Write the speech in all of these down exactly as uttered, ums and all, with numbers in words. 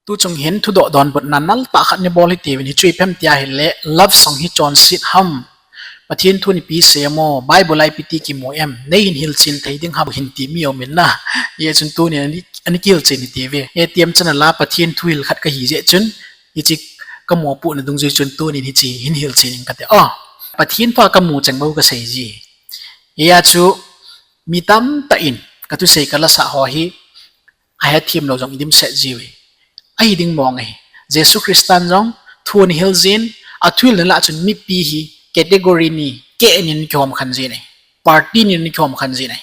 Tuchung hin thudoh donbutna naltah khat neibol hite uvin, hichu ipi ham tia ahile, love song hi chonset ham? Pathen thu in ipi asei em, Bible a ipi ti kimu em, neihin hilchen thei ding ham hin ti mi aum in na. Hijeh chun tunin ana, ana kihilchen hite uve. Atm channel a Pathen thu hil khat kahi jeh chun, hiche kamopohna dungjui chun tunin hiche hin hilchen ing kate. O, Pathen thu a kamu cheng bou kasei ji. Hijeh chun mi tamtah in kathusei kalasah ho hi ahetthemlou jong idimset jiuve. Ahi ding mong ahi. Jesu Christan jong thu ana hil jin, athuhilna lah chun mipi hi category ni, keh ni ana kihom khen jin ahi. Party ni ana kihom khen jin ahi.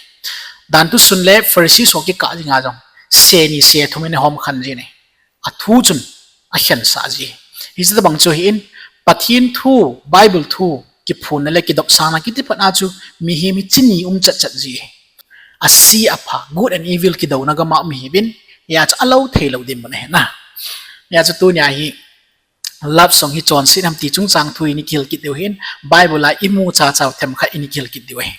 Dantu sun le Pharisee ho kikah dinga jong se ni se thum in ahom khen jin ahi. Athu chun akhensah ji. Hiche tobang chu ahin, Pathen thu, Bible thu kiphonna le kidopsangna kiti phat a chu mihem hi chini um chetchet ji. Ase apha, good and evil kidouna gam a um ihiuvin, hijeh chun alou theilou dinmun ahi na. Hijeh chun tunia hi love song hi chonset ham ti chungchang thu in ikihil kit diu ahin, Bible a imu chacha u themkhat in ikihil kit diu ahi.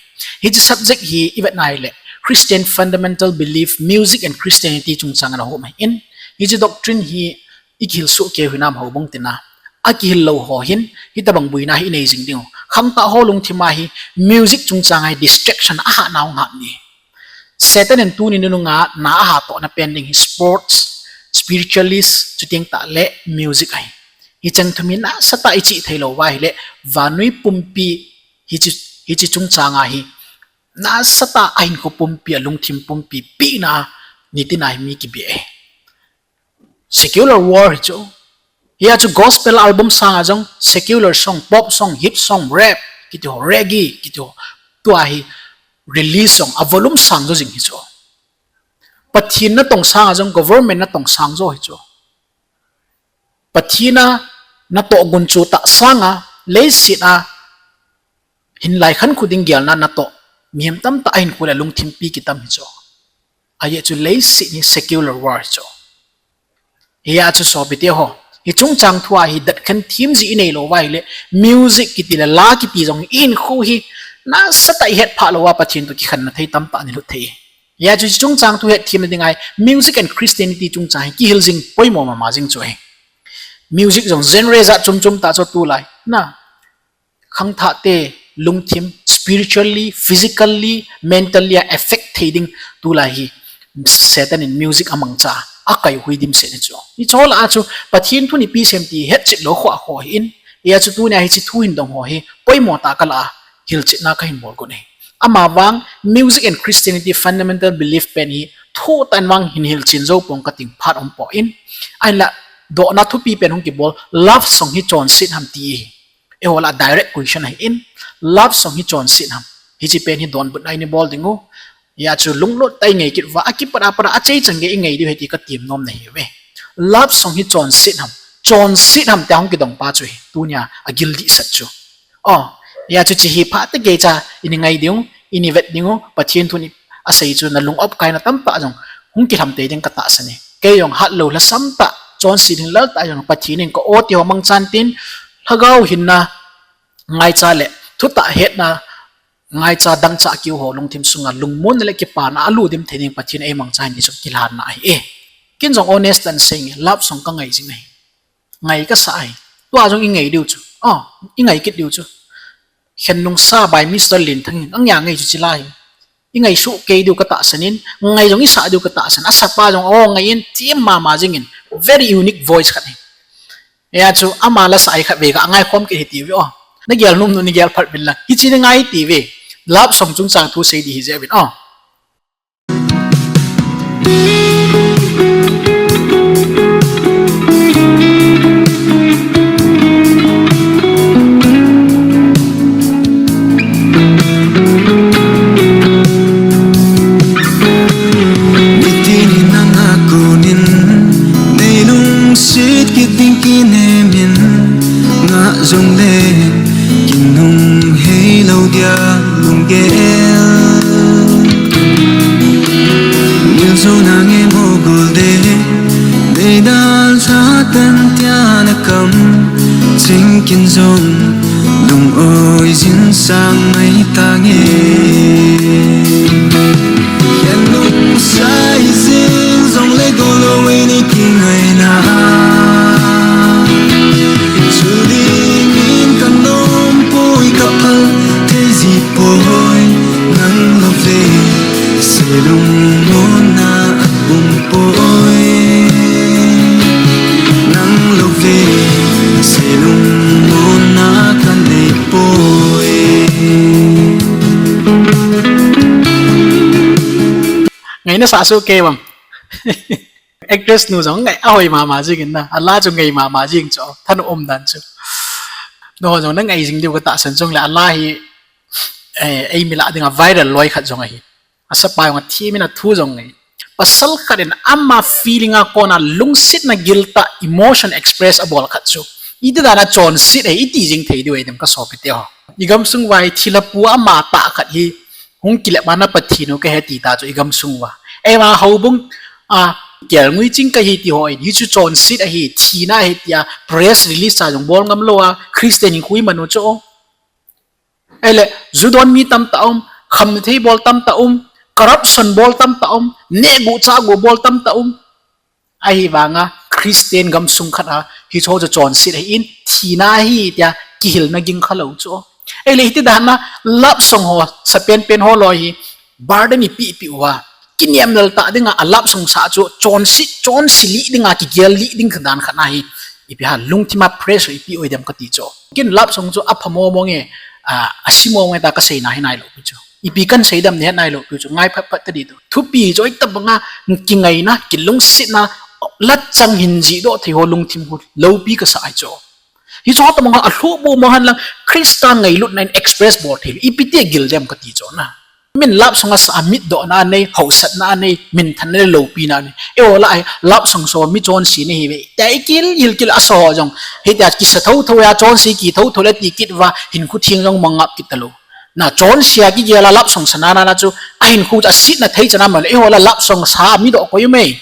Hiche subject hi ivet na ahile, Christian Fundamental Belief, Music and Christianity chungchang ana hom ahin, hiche doctrine hi ikihil soh kei u hinam houbung tina. Akihil lou ho hin hitobang boina hi inei jing diu. Khangthah ho lungthim a hi music chungchang a hi distraction ahahna hung hat ni. Satan in tuni nunung a na ahatohna pen ding hi sports, spiritualist, chuteng tahle music ahi. Hicheng thum hi nasatah a ichih theilou uva ahile, vannoi pumpi hiche, hiche chungchang a hi nasatah a ahinkho pumpi, alungthim pumpi pehna a nitin a hi mi kibe ahi. Secular world hi chu. Hijeh chun gospel album sanga jong secular song, pop song, hip song, rap kiti ho, reggae kiti ho, tua hi release jong a volume sang jo jing hi chu. Pathen natong sanga jong government natong sang jo hi chu. Pathen a natoh gunchu tah sanga leiset a hinlai khankho ding gelna natoh mihem tamtah ahinkho le lungthim pi kitam hi chu. Ajeh chu leiset hi secular world hi chu. Hijeh chun sopite ho, hiche chungchang thu a hi detkhen them ji inei lou uva ahile, music kiti le la kiti jong hi ihinkho hi nasatah a ihetphah lou uva Pathen toh kikhenna thei tamtah ana lut thei. Hijeh chun hiche chungchang thu hetthemna dinga hi music and Christianity chungchang hi kihil jing poimo mama jing chu ahi. Music jong genre jat chom chom tah chu tulai na, khangthahte lungthim spiritually, physically, mentally a affect thei ding tulai hi Satan in music amangcha a akaihui dimset hi chu. Hiche ho lah a chu Pathen thu in ipi asei em ti hetchet lou khoh khoh ahin, hijeh chun tunia hiche thu hin dong ho hi poimo tah kalah a hilchetna kahin bol got ahi. Amavang music and Christianity fundamental belief pen hi thutah in vang hin hilchen jou pong kating phat umpoi. Ahinla dohna thupi pen hung kibol, love song hi chonset ham ti hi eiho lah a direct question ahin, love song hi chonset ham? Hiche pen hi donbutna inei bol diu. Hijeh chun lunglut tah a ingai kit uva, akipat a pat a achai chan gei ingai diu ahi ti katem nom nahiuve. Love song hi chonset ham? Chonset ham tia hung kidong pa chu hi tunia agil dehset chu. O, hijeh chun hiche hi phat tah geicha ini ngai diu, ini vet diu, Pathen thu in asei chu nalung opkaina tamtah jong hung kilham tei ding katahsan e. Kei jong hatlou lhasam tah, chonset ding lel tah jong Pathen in ka-o teho mangchan tin, lhagao hinna, ngaicha le thutah hetna, ngaicha dangchah keu ho lungthim sunga lungmonna le kipana alut dim thei ding Pathen in eimangcha in ti chu kilhanna ahi e. Ken jong honest in seinge, love song kangai jing ahi. Ngai kasah ahi. Tua jong ingai diu chu. O, ingai kit diu chu. Khen Nungsa by Mister Lenthang in, angaiya ngai chu chilai hi. Ingai soh kei diu katahsan in, ngai jong isah diu katahsan. Asapa jong o ngai in, them mama jing in, very unique voice khat ahi. Hijeh chun ama la sah hi khatvei ka ngai khom kit hitiuve o. Nagel nom nu nagel phat uvin lang, hiche nangai tiuve. Love song chungchang thu sei ding hijeh uvin o. Nitin hi nanga konin neilungset kit ding kinem in, ngah jongle kinunghei lou dia lunggel. Miljona nge mo golde, neidalha tan tia nakam, chingkin jong lung-oi jin sang mai tange. Khen Nungsa ijing jongle golou in ikingaina Ina sa su kei bang. Actress nu jong ngai ahoi mama jing in na. Ala chu ngai mama jing chu. Than um dan chu. No jong na ngai jing diu ka tahsan chung le ala hi, eh, ei mi lah dinga viral loi khat jong ahi. Asapa jong athi mina thu jong ngai. Pasal khat in ama feeling a kona lungsetna giltah emotion express abol khat chu. Iti dan a chonset ahi iti jing thei diu ahi dem ka sopi te ho. I gamsung uva hi thilha pu ama tah khat hi hung kilep a na Pathen u kahe ti ta chu i gamsung uva. Eima houbung a kelngoi ching kahi ti ho in hi chu chonset ahi, thina ahi tia press release a jong bol ngam lou a Christian hinkho i man u chu. Ahile, ju don mi tamtah um, khamthei bol tamtah um, corruption bol tamtah um, nehguh chahguh bol tamtah um. Ahivanga Christian gamsung khat a hiche ho chu chonset ahin, thina ahi tia kihilna ging khalou chu. Ahile hiti dan a love song ho, sa penpen ho loi hi, burden ipi ipi uva, kiniamlel tah dinga a love song sa chu chonset, chonse lih dinga kigel lih ding khat dan khat ahi, ipi ham lungthim a pressure ipi oi dem kati chu. Ken love song chu apha momo nge, a, ase momo nge ta kaseina hi nailou pi chu. Ipi kahin sei dem nahet nailou pi chu, ngai phat phat tadi tu. Thupi chu itobanga kingaina, kilungsetna, lachang hin jihdoh thei ho lungthim khu loupi kasa ahi chu. Hiche ho tobanga alhuh bu mo henlang Christa ngailutna in express bol thei lou. Ipi tia gil dem kati chu na. Min love song asa a mitdohna anei, hausatna anei, minthanna le loupina anei. Eiho lah a love song so mi chonse nahiuve tia ikil, ikil asa ho jong. Hitia kisa thouthou a chonse kithouthou le ti kit uva, hinkho theng jong mangap kit talou. Na chonse a kigel a love song sa nana chu, ahinkho chu asetna thei chan a man, eiho lah a love song sa a mitdoh koi um e.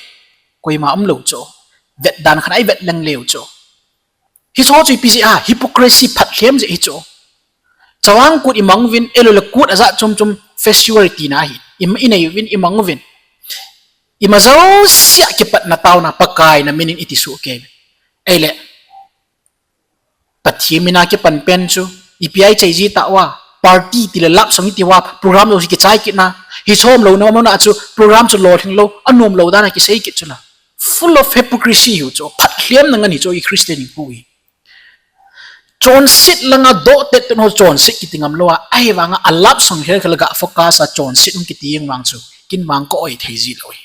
Koima umlou chu. Vet dan khat a ivet leng leu chu. Hiche ho chu ipi jeh a, hypocrisy phatlhem jeh hichu. Chavang Kut imang uvin, eilou le Kut ajat chom chom festival tina hi. Im, inei uvin, imang uvin. Ima jousea kipatna taona Pakai na min in iti soh kei. Ahile, Pathen min a kipan pen chu, ipi a ichai ji tauva, party tile love song iti uva, program jouse kichai kitna, hiche ho umlouna muna chu, program chu lolhing lou, anomlou dan a kisei kit chu la. Full of hypocrisy hiu chu, phatlhemna ngen hichu i Christian hinkho hi. Chonset langa dohtet tun ho chonset kiti ngam lou a, ahivanga a love song khel khel ga focus a chonset hung kiti jeng vang chu, ken vang ka oi thei ji lou hi.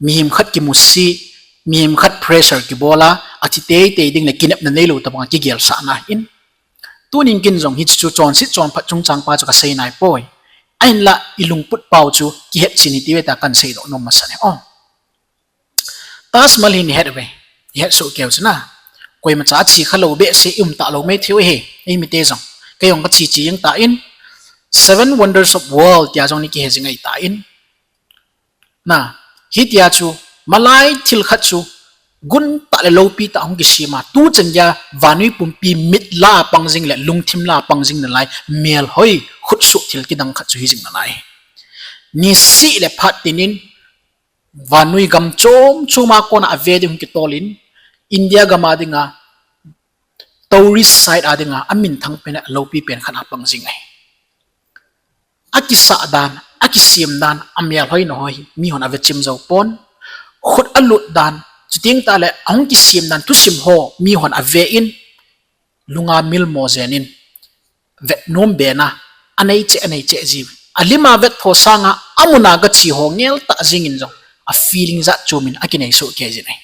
Mihem khat kimusit, mihem khat pressure kibol a, athi teitei ding le kinepna neilou tobanga kigelsahna ahin. Tunin ken jong hiche chu chonset chonphat chungchang pa chu kasei naipoi. Ahinla i lungput pau chu kihetchen hite uve tia kahin seidoh nom masa e. O. Taj Mahal hi nahet uve, ihet soh keu chu na. Koimacha ache khalou behseh i um talou mai thei u ahi, eimite jong. Kei jong kache che jeng tan, Seven Wonders of World tia jong nei kihe jing ahitan. Na, hitia chu, malai thil khat chu, guntah le loupitah hung kisem a, tuchan geiya vannoi pumpi mit la a pang jing le lungthim la a pang jing nalai, melhoi, khutsoh thil kidang khat chu hijing nalai. Niseh le phat tinin, vannoi gam chom chom a kona ave ding hung kitolin, India gam a dinga, tourist site a dinga, aminthang pen le aloupi pen khat a pang jing ahi. Akisah dan, akisem dan, amelhoina ho hi mihon avechim jou pon. Khut alut dan, chuteng tahle ahung kisem dan thusim ho mihon ave in, lunga milmo jen in, vetnom bena, anei cheh, anei cheh jiu. Alima vettho sanga, amuna gache ho ngeltah jengin jong, a feeling jat chomin akinei soh kei jin ahi.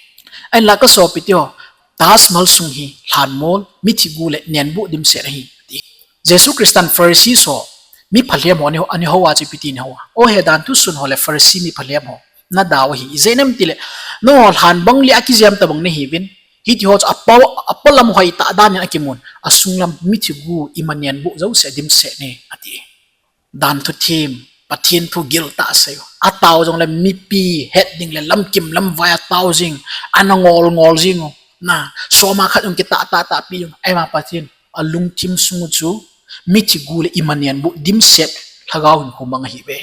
Ahinla kasopiteho, Taj Mahal sung hi lhanmol, mithi gu le nenbuh dimset ahi, ati. Jesu Christan Pharisee ho, mi phalhem ho, ani houva chu ipi tin ahou a. O he danthu sun ho le Pharisee mi phalhem ho, nadau ahi. Ijeh inem itile, nangho lhan bang le a kijem tobang nahiuvin, hitiho chu apo, apolam hoitah danin akimun, asunglam mithi gu ima nenbuh jouse dimset ne, ati. Danthu them, Pathen thu giltah sei u. Atao jongle mipi het ding le lamkim lamvai a tao jing, ana ngol ngol jing u. Na, soma khat jong kitah tah tah pi jong, aima Pathen, alungthim sung u chu, mithi gu le ima nenbuh dimset, lhagao hinkho mang ahiuve.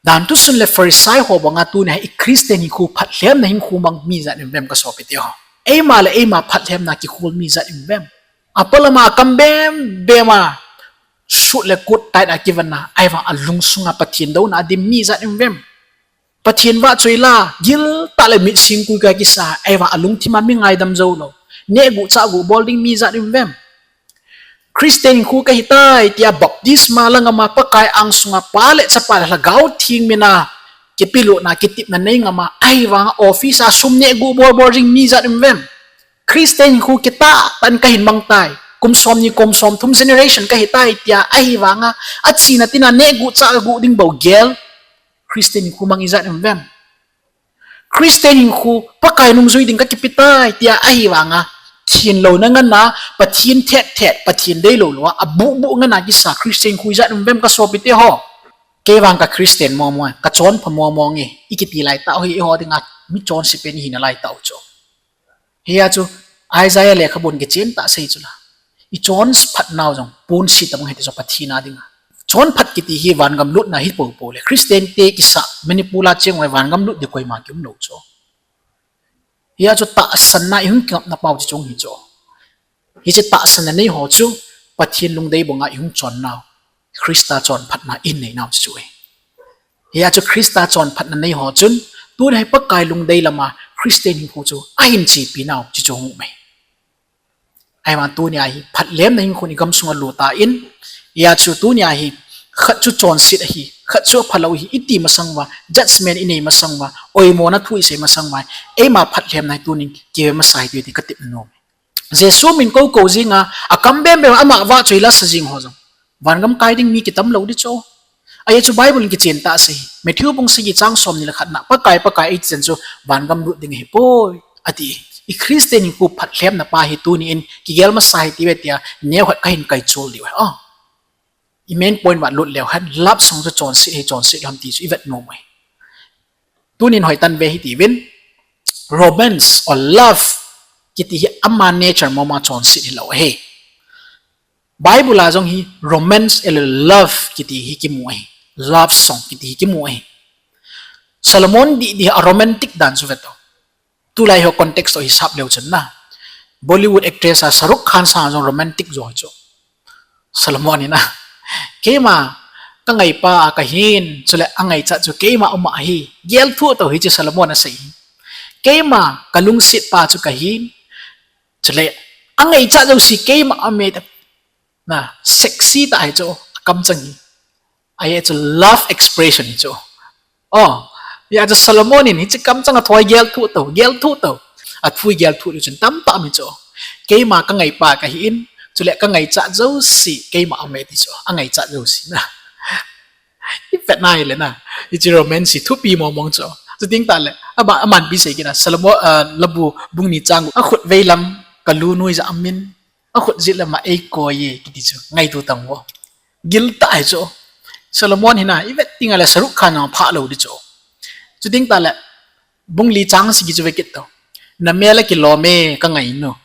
Danthu sun le Pharisee ho banga tunia hi i Christian hinkho phatlhemna hinkho mang mi jat ihiuvem kasopiteho. Eima le eima phatlhemna kikhol mi jat ihiuvem. Apolama kam bem bema, suit le coat tight a kivanna, ahivang alungsunga Pathen douna adim mi jat ihiuvem. Pathen vahchoi la, giltah le mit singkui ka kisa, ahivang alungthima mi ngaidam joulou. Nehguh chahguh bol ding mi jat ihiuvem. Christian hinkho kahitai, tia baptisma langama Pakai angsunga Pa le Chapa le Lhagao Theng mina Kipilutna, kitepna nei ngam a, ahivanga office a sum neh guh bol bol jing mi jat um vem? Christian hinkho kitah tah in kahin mang tai. Kum somni, kum somthum generation kahi tai tia ahivanga, achena tina neh guh chah guh ding bou gel Christian hinkho mang ijat um vem? Christian hinkho Pakai nungjui ding kakipe tai tia ahivanga, thenlouna ngen a, Pathen thet thet, Pathen deilou lou a, abuh buh ngen a kisa Christian hinkho ijat um vem kasopite ho? Kei vang ka Christian momo, kachonpha momo nge, ikiti laitah u hi eiho dinga mi chonse pen ihina laitah u chu. Hia chu Isaiah lekhabun kichen tah sei chu la. Ichonphat nau jong ponset tabang hite chu Pathen a dinga. Chonphat kiti hi vangam lutna hi poupou le. Christian te kisa Manipur a cheng uva vangam lut ding koima kium lou chu. Hia chu tahsanna ihung kingapna pau chu chung hi chu. Hiche tahsanna neiho chu Pathen lungdei banga ihung chon nau, Christa chonphatna ihin nei nau chu ahi. Hia chu Christa chonphatna neiho chun, tuni hi Pakai lungdei lama Christian hinkho chu ahin chepi nau chu chu hung um e. Ahivang tunia hi phatlemna hinkho in igamsunga lut tan, hia chu tunia hi khat chu chonset ahi, khat chu aphalou ahi iti masang uva, judgment inei masang uva, oimona thu isei masang uva, eima phatlemna hi tunin kive masa hite ti katep nom e. Jesu min koukou jinga, akam bembem ama vahchoi la sa jing ho jong, vangam kai ding mi kitam lou ding chu. Ajeh chu Bible in kichen tah sei. Matthew bung sagi chang somni le khatna, Pakai, Pakai eiti chan chu vangam lut ding ahipoi, ati. I Christian hinkho phatlemna pa hi tuni in kigel masa hite ve tia neokhat kahin kaichol diu ahi. I main point uva lut leu hen, love song chu chonset ahi, chonset lou ham ti chu ivet nom u ahi. Tunin hoitah in ve hite uvin, romance or love kiti hi ama nature mama chonset hilou ahi. Bible a jong hi romance le love kiti hi kimu ahi. Love song kiti hi kimu ahi. Solomon didi a romantic dan chu veto. Tulai ho context toh hisap leu chun na, Bollywood actress a Shah Rukh Khan sanga jong romantic jo chu. Solomon in a, keima kangaipa kahin, chule angaichat chu keima ama ahi. Gelthu to hiche Solomon asei. Keima kalungsetpa chu kahin, chule angaichat jouse keima ama e. Na, sexy tah hi chu, akamchang hi. Ajeh chu love expression hi chu. Hia chu Solomon in hiche kamchang a thu hi gelthu to, gelthu to. Athu hi gelthu leu chun tamtah um hi chu. Keima kangaipa kahin, chule kangaichat jouse keima ama e ti chu, angaichat jouse na. Ivet nai le na, hiche romance hi thupi mong mong chu. Chuteng tahle, aban, aban ipi sei kit na, Solomon, Labu bung ni chang gup, akhut veilam kalu nuijat amin, akhut jet lama eikoi e kiti chu ngaito tang vo. Giltah hi chu. Solomon hi na, ivet tengle Shah Rukh Khan jong aphah lou ding chu. Chuteng tahle, bung li chang sagi chu ve kit to. Namel akilom e kangainu.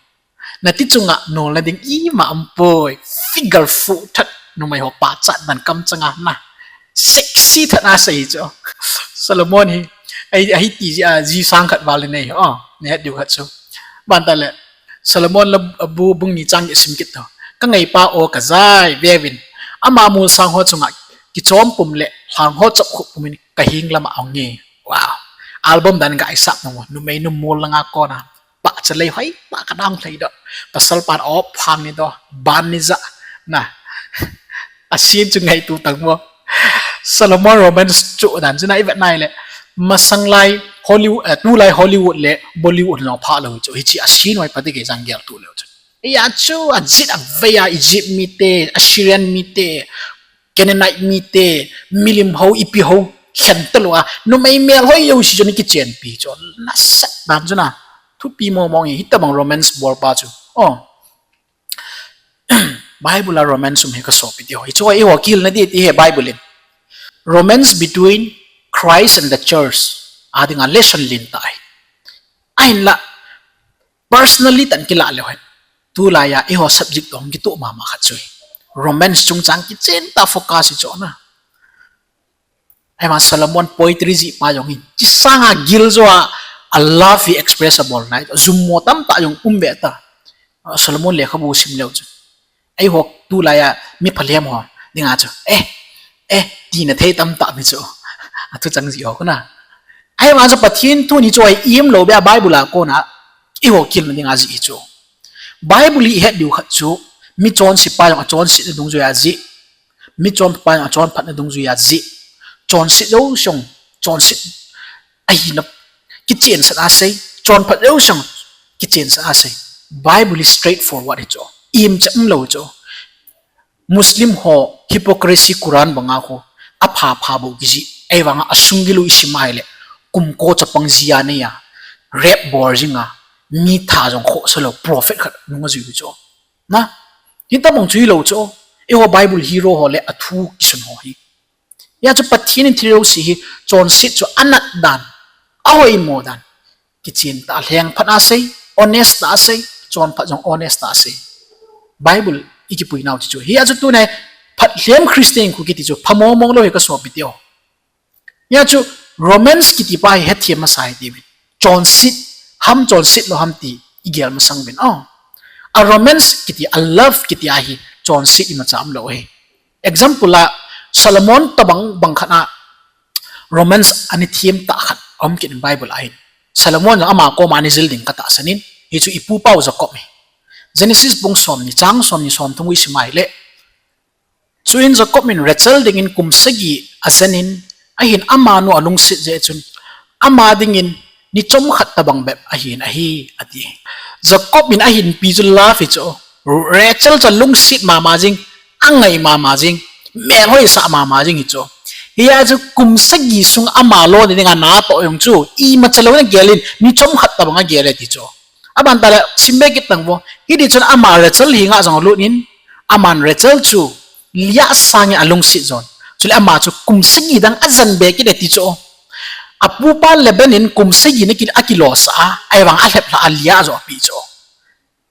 Nati chunga nolna ding ima umpoi. Figure fuhthat, numei ho pachat dan kamchanga na, sexy that na asei chu. Solomon hi, ahi, ahiti jeh a ji sang khat val inei, o, nahet diu khat chu. Ban tahle, Solomon Labu bung ni chang get sim kit to. Kangaipa o kajai veuvin, ama molsang ho chunga kichom pum le lhang ho chop khup pum in kaheng lama ahung e. Wow. Album dan gasap nung, numeinu mol langa kona pahcha lei hoitah kadang lhaidoh. Pasalpan o phang nidoh, ban nijat na, a scene chu ngaito tang vo. Solomon romance chu dan chu na ivet nai le, masang lai Hollywood, tulai Hollywood le Bollywood jong aphah lou chu, hiche a scene hoi pati kei jong gelthu leu chu. Hia chu ajet avei a Egypt mite, Assyrian mite, Canaanite mite, milim ho, ipi ho, lhen talou a, numei mel hoi jouse chun kichenpi chu, nasat dan chu na, thupi mong mong hi, hitobang romance bolpa chu. O, Bible a romance um hi kasopite ho, hichu eiho kihilna ding ti hi Bible in. Romance between Christ and the church a dinga lesson lentah ahi. Ahinla, personally tah in kilah leu hen, tulai a eiho subject toh hung kitoh mama khat chu hi, romance chungchang kichen tah focus hi chu na. Ahivang Solomon poetry jihpa jong hin, hiche sanga gil jo a, a love hi express abol nai, jummo tamtah jong um ve ta. Solomon lekhabu sim leu chun, eiho tulai a mi phalhem ho dinga chu, eh, eh, tina thei tamtah mi chu, athuchang jih ho kona. Ahivang chu Pathen thu hi chu ahi im lou beh a Bible a kona eiho kihilna dinga jih hi chu. Bible hi ihet diu khat chu, mi chonsepa jong achonsetna dungjuia jih, mi chonphatpa jong achonphatna dungjuia jih, chonset jouse jong Chonset ahina kichensah asei, chonphat jousang kichensah asei. Bible hi straightforward hi chu. Imcha umlou chu. Muslim ho hypocrisy Quran banga khu apha pha bou kijih. Ahivanga asung gilou isim ahile, kum ko chapang jia neiya, rape bol jinga, mi tha jong khohsa lou, prophet khat nung ajui chu. Na, hitobang chu hilou chu. Eiho Bible hero ho le athu kisun ho hi. Hijeh chun Pathen in thil jouse hi chonset chu anat dan, ahoimo dan, kichen tah a lheng phat asei, honest tah asei, chonphat jong honest tah asei. Bible ikipuinau chu chu. Hijeh chun tuni phatlhem Christian khu kiti chu pha mong mong lou hi kasopi teho. Hijeh chun Romans kiti pa hi hethem masa hite. Chonset ham, chonset lou ham ti igel masang uvin. A romance kiti, a love kiti ahi, chonset imacha umlou ahi. Example a, Solomon tobang bang khat a romance ana them tah khat aum kit in Bible a hin. Solomon jong ama koma ana jil ding katahsan in, hichu ipu pau Jacob hi. Genesis bung somni, chang somni somthum u isim ahile, chuin Jacob in Rachel dingin kum sagi ajen in, ahin amanu alungset jeh chun, ama dingin ni chomkhat tobang bep ahin ahi, ati. Jacob in ahinpi chu love hi chu, Rachel chu alungset mama jing, angai mama jing, melhoisah mama jing hi chu. Hijeh chun kum sagi sung ama lona dinga natoh jong chu imacha lou ana gel in, ni chomkhat tobang agel e ti chu. Aban tah le, simbe kit tang vo. Hiti chun ama Rachel henga jong alut in, aman Rachel chu Leah sangin alungset jon. Chule ama chu kum sagi dang ajen be kit e ti chu. Apupa Laban in kum sagi na ki, akilosah a, ahivang alhep lhah a Leah joh apeh chu.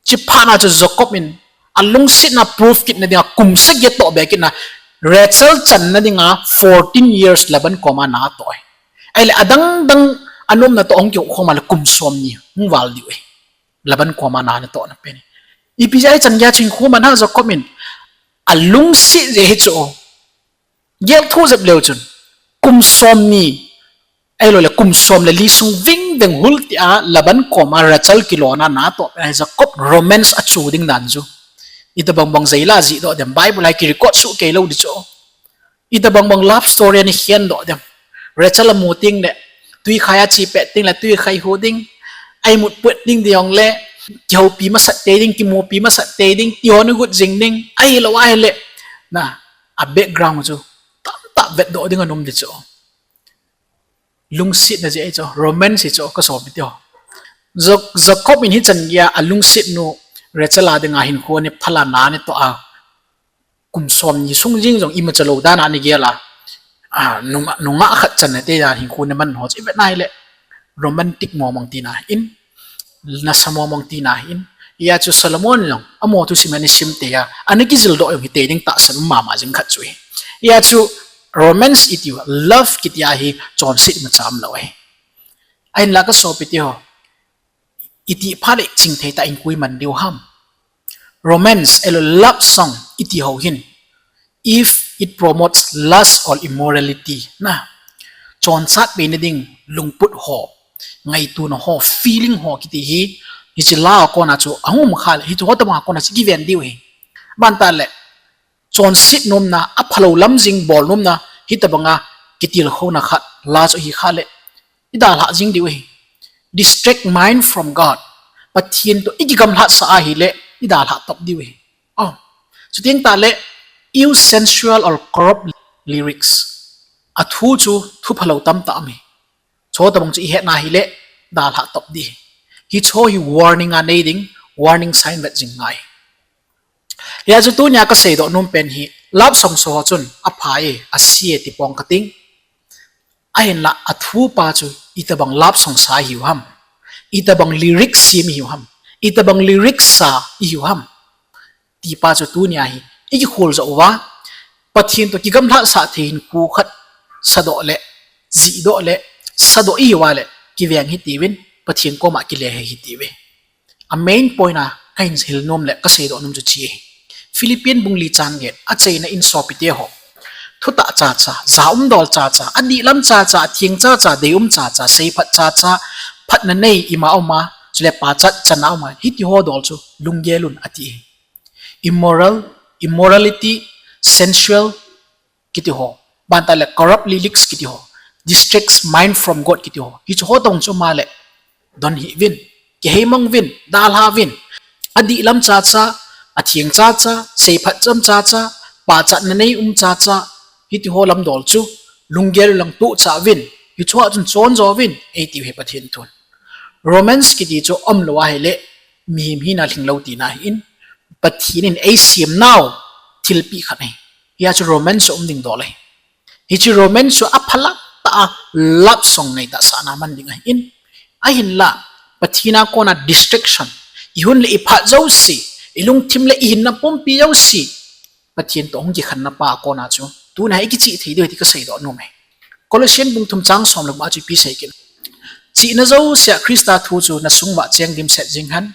Chuphat na chu Jacob in alungsetna proof kitna dinga kum sagi atoh be kitna, Rachel channa dinga fourteen years Laban koma natoh e. Ahile adang dang anomna toh hung kikhom a le kum somni hung val diu e. Laban koma na natohna pen. Ipi jeh a hichan geiya chu hinkho man ham Jacob in alungset jeh hi chu. Gel thu jep leu chun, kum somni, ahiloule kum som le li sung ving veng hul tia Laban koma Rachel kilona natoh pen ahi Jacob romance achu ding dan chu. Itobang bang jeh a jihdoh dem, Bible a kirecord soh keilou di chu. Itobang bang love story ana khendoh dem. Rachel amu tengle, twikhai a che pet tengle twikhai hu ding, a imut put ding ding jongle, kihoupi masat tei ding, kimupi masat tei ding, tiho ana got jing ding, ahilou ahile, na, a background chu tamtah vetdoh ding ana um di chu. Lungsetna jeh hi chu, romance hi chu, kasopi teho. Ja-, Jacob in hichan geiya alungset nu Rachel a dinga hinkho ana phal a na ana toh a, kum somni sung jing jong imacha lou dan a ana gel a, a, nungah, nungah khat channa te dan hinkho ana man ho chu ivet na hile, romantic mong mong tina hin, nasa mong mong tina hin. Hijeh chun Solomon jong amaho thusim ana sim tei a, ana kijildoh jong hitei ding tahsan um mama jing khat chu ahi. Hijeh chun romance iti, love kiti ahi, chonset imacha umlou ahi. Ahinla kasopi teho, itih phat le chingthei tah in koi man diu ham. Romance, ahiloule love song iti ho hin, if it promotes lust or immorality, na, chonchat peina ding lungput ho, ngaitona ho, feeling ho kiti hi, hiche la a kona chu ahung um khah le, hiche ho tobang a kona chu kiven diu ahi. Aban tah le, chonset nomna, aphalou lam jing bol nomna, hitobanga kitilkhouna khat la chu ahi khah le, idalhah jing diu ahi. Distract mind from God. Pathen toh ikigamlhatsah ahile, idalhah top diu ahi. Chuteng tahle, use sensual or corrupt lyrics. Athu chu thu phalou tamtah um ahi. Chutobang chu ihetna hile, dalhah top ding. Hiche hi warning a nei ding, warning sign vet jing ngai. Hijeh chun tunia kaseidoh nom pen hi, love song sa ho chun aphai, ase tipong kating. Ahinla athupa chu itobang love song sa ihiu ham, itobang lyrics sem ihiu ham, itobang lyrics sa ihiu ham, tipa chu tunia hi ikikhol joh uva, Pathen toh kigamlhatsah thei hinkho khat sadoh le, jihdoh le, sadoh ihiuva le, kiveng hitiuvin, Pathen koma kile hitiuve. A main point a kahin hil nom le kaseidoh nom chu hiche ahi. Philippi bung li chang get, achaina in sopite ho, thutah chacha, ja umdol chacha, adihlam chacha, atheng chacha, deium chacha, seiphat chacha, phatna nei ima uma, chule pachat channa uma, hitiho dol chu lunggel un ati ahi. Immoral, immorality, sensual kitiho, bantahle corrupt lyrics kitiho, distracts mind from God kiti ho. Hichu ho tong chu ma le. Don hih uvin, kiheimang uvin, dalha uvin. Adih lam chacha, atheng chacha, seiphat cham chacha, pachatna nei um chacha, hiti ho lam dol chu, lunggel lang tuh cha uvin, hichu a chun chon jo uvin, ei tiu hi Pathen thun. Romance kiti chu um lou ahile, mihem hina lhing lou tina ahin, Pathen in ei sem nau, thilpeh khat ahi. Hia chu romance chu um ding dol ahi. Hiche romance chu aphalam tah a love song nei tah sahna man ding ahin. Ahinla, Pathen a kona distraction, i hun le i phat jouse, i lungthim le i hinna pumpi jouse, Pathen toh hung kikhenna pa a kona chu, tuna hi i kichih thei diu ahi ti kasei doh nom e. Colossian bung thum chang som le gup a chu ipi sei kit. Chihna jouse a Christa thu chu na sung uva cheng dimset jing hen,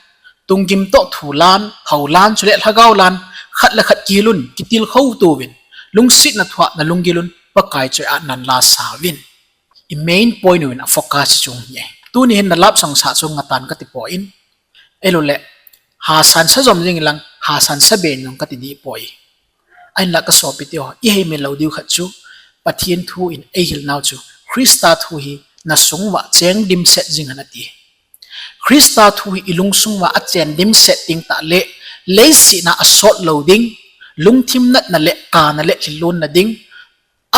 Tunggim toh thu lan, hou lan, chule lhagao lan, khat le khat kihil un, kitilkhou to uvin, lungsetna thu a na lunggil un, Pakai chu a nan la sa uvin. I main point uvin a focus chu hi e. Tuni hin na love song sah chu ngatan kati poi. Ahilouleh, hasan sa jom jing lang, hasan sa ben jong kati dih poi. Ahinla ka sopi teho, i heimil lou diu khat chu, Pathen thu in ei hil nau chu, Christa thu hi na sung uva cheng dimset jing hen ati. Christa thu hi i lungsung uva achen dimset ding tah le, leiset a asot lou ding, lungthim natna le kana le lhilonna ding,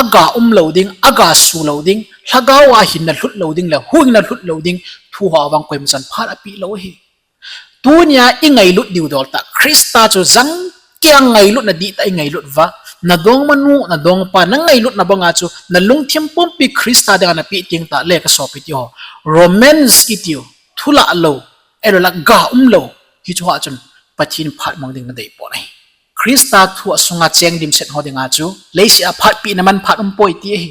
aga um lou ding, aga su lou ding, lhagao a hinna lhut lou ding le, huhhingna lhut lou ding, thu ho vang koima chan phat apeh lou ahi. Tunia i ngailut diu dol tah, Christa chu jangkei a ngailutna dihtah i ngailut uva, na dongmanu, na dongpa, na ngailutna banga chu, na lungthim pumpi Christa dinga na peh teng tah le ka sopi teho. Romance itiu, thu lah lou, ahilouleh ga um lou, hichu a chun Pathen phat mang ding na dei poi. Christa thu a sunga cheng dimset ho dinga chu, leiset a phat pehna man phat um poi ti ahi.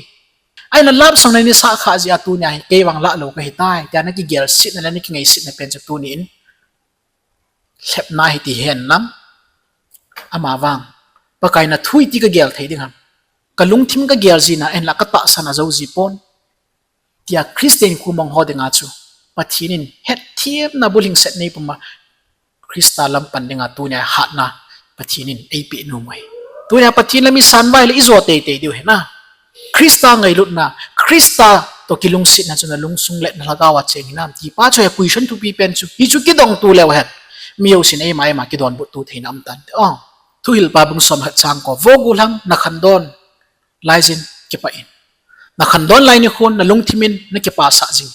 Ahinla love song na nei sah kha jeh a tunia hi, kei vang lah lou ka hitai, tia na kigelsetna le na kingaisetna pen chu tuni in, lhepna hi ti hen lang, ama vang, Pakai na thu iti ka gel thei ding ham. Ka lungthim ka gel jin a, ahinla ka tahsan a jou ji pon. Tia Christian khu mang ho dinga chu, Pathen in hetthem na bulhingset nei puma, Christa lam pan dinga tunia hatna Pathen in ei peh nom u ahi. Tunia Pathen lam i san uva ahile i jo teitei diu ahi na. Christa ngailutna, Christa toh kilungsetna chu na lungsung le na lhagao a cheng hinam ti pa chu hi question thupi pen chu. Hichu kidong tu leu hen, mi jousen eima eima kidonbut tu theina um tante. O, Thuhilpa bung som le khat chang ko, vo gollhang, na khandon lai jin kipah in. Na khandon lai nikhon na lungthim in na kipah sah jing.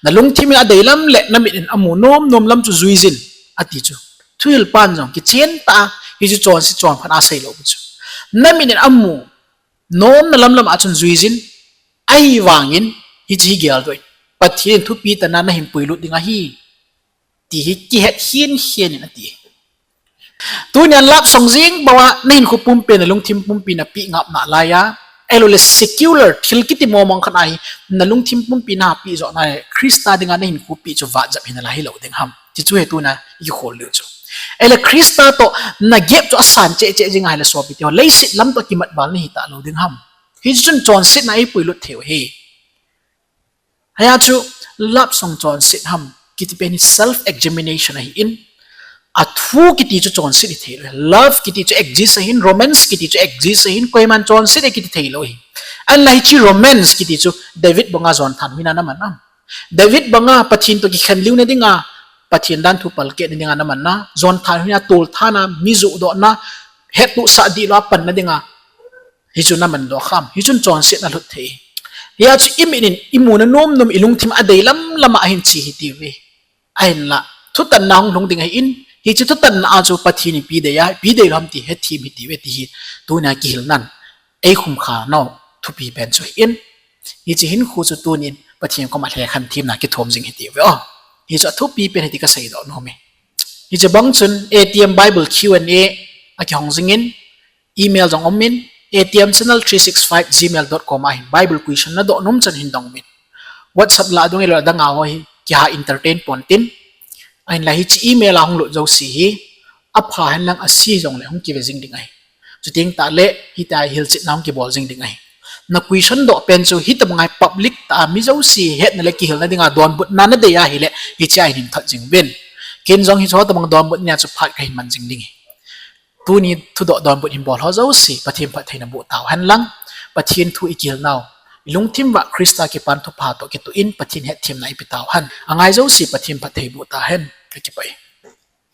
Na lungthim in adeilam le na mit in amu nom nom lam chu jui jin, ati chu. Thuhilpan jong kichen tah a hichu chonset chonphat a asei lou chu. Na mit in amu nomna lam lam a chun jui jin, ahivangin hiche hi geldoh in. Pathen in thupi tah a na hin puilut ding ahi, ti hi kihet hin hin in ati. Tunia love song jeng bou a na hinkho pumpi, na lungthim pumpi na peh ngap nalai a, ahilouleh secular thil kiti mong mong khat a hi na lungthim pumpi na peh joh nalai, Christa dinga na hinkho peh chu vatjep hi nalai hilou ding ham. Hichu hi tuna i kikhol diu chu. Ahile Christa toh na gap chu asan cheh cheh jing ahile sopi teho, leiset lam toh kimat val na hi talou ding ham. Hichun chonsetna ei puilut thei u ahi. Hia chu love song chonset ham kiti pen hi self examination ahin, athu kiti chu chonset hi theilou. Love kiti chu exist ahin, romance kiti chu exist ahin, koiman chonset e kiti theilou ahi. Ahinla hiche romance kiti chu David banga Jonathan hoina na man am? David banga Pathen toh kikhen liu na dinga, Pathen danthu palkeh na dinga na man na, Jonathan hoina tolthat na, mi johdoh na, hettohsah dihlou a pan na dinga, hichu na mandoh kham? Hichun chonsetna lhut thei. Hia chu i mit in i muna nom nom, i lungthim adeilam lam a ahin che hitiuve. Ahinla thutanna hung lhung ding ahin, hiche thutanna a chu Pathen in ipi dei a, ipi deilou ham ti hethem hitiuve ti hi tunia kihilnan ei khum kha nau thupi pen chu ahin. Hiche hinkho chu tunin Pathen koma lhekhen themna kithum jing hitiuve o. Hichu athupi pen hi ti kasei doh nom e. Hiche bang chun A T M Bible Q and A akihong jingin, email jong umin, A T M channel three six five gmail dot com a hin Bible question nadoh nom chan hin dong umin. WhatsApp lah a dong ilou adang a ho hi kiha entertain pon tin. Ahinla hiche email a hung lut jouse hi apha henlang ase jongle hung kive jing ding ahi. Chuteng tahle hitia hilchetna hung kibol jing ding ahi. Na question doh pen chu hitabang a hi public tah a mi jouse hetna le kihilna dinga donbutna nadei ahile hichea hin thot jing uvin. Ken jong hiche ho tobang donbut nia chu phat kahin man jing ding ahi. Tuni thudoh donbut hin bol ho jouse Pathen phattheina boh tau henlang, Pathen thu ikihil nau Ilungthim uva Christa Kipan Thupha toh kitoh in Pathen hetthemna ipeh tauhen. Angai jouse Pathen phatthei boh tahen. Kakipah e.